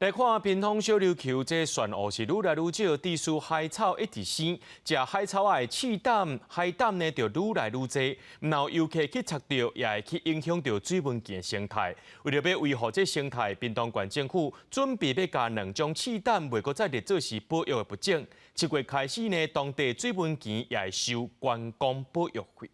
來看屏東小琉球，這旋湖是愈來愈少，致使海草一直生，食海草仔的刺膽、海膽呢就愈來愈濟，毋但遊客去插著，也會去影響著水文件生態。為著欲維護這生態，屏東縣政府準備欲共兩種刺膽袂閣再列做是保育的物種。7月開始呢，當地水文墘也會收觀光保育費。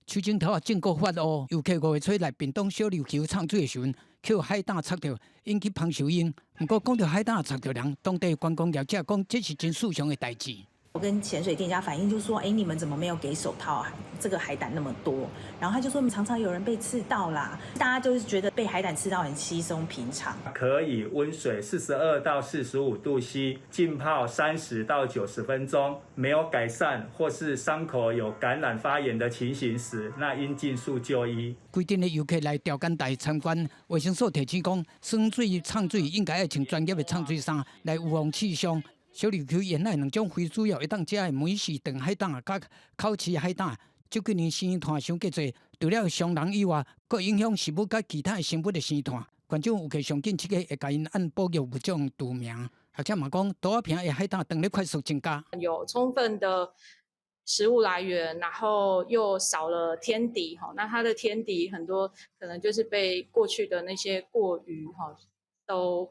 樹頂頭仔正閣發烏，遊客5月初來屏東小琉球藏水的時陣，予海膽插著，引起芳受癭。毋過講著海膽插著人，當地觀光業者講這是真瀟湘的代誌。我跟潛水店家反映，就說：“哎，你們怎麼沒有給手套啊？這個海膽那麼多。”然後他就說：“常常有人被刺到啦，大家就是覺得被海膽刺到很稀鬆平常。” 可以溫水42到45度 C 浸泡30到90分鐘，沒有改善或是傷口有感染發炎的情形時，那應盡速就醫。規陣的遊客來調干台參觀，衛生所提醒講，耍水、藏水應該愛穿專業的藏水衫來預防刺傷。小琉球沿海兩種非主要會當食的梅氏長海膽佮口刺海膽，這幾年生湠傷過濟，除了傷人以外，閣影響食物佮其他的生物的生態。縣政府有計上緊7月會共𪜶按保育物種除名，而且嘛講，桌仔坪的海膽當咧快速增加。有充分的食物來源，然後又少了天敵，哈，那它的天敵很多可能就是被過去的那些過漁，哈，都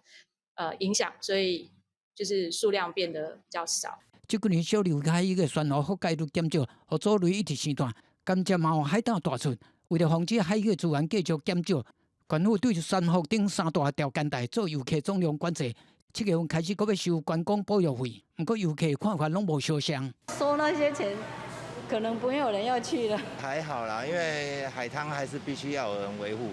影響，所以就是數量變得比較少。這幾年小琉球海域的珊瑚覆蓋率減少，予藻類一直生大，甘蔗嘛有海膽大出。為著防止海域資源繼續減少，縣府對珊瑚頂三大調干台做遊客總量管制。7月份開始，閣欲收觀光保育費，毋過遊客看法攏無相像。收那些錢，可能沒有人要去了。還好啦，因為海灘還是必須要有人維護。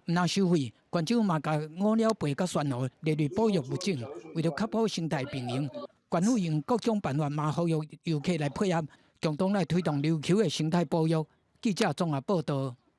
毋但收費，縣政府嘛共烏鳥背佮珊瑚列入保育物種，為著確保生態平衡，縣府用各種辦法嘛呼籲遊客來配合，共同來推動琉球的生態保育。記者綜合報導。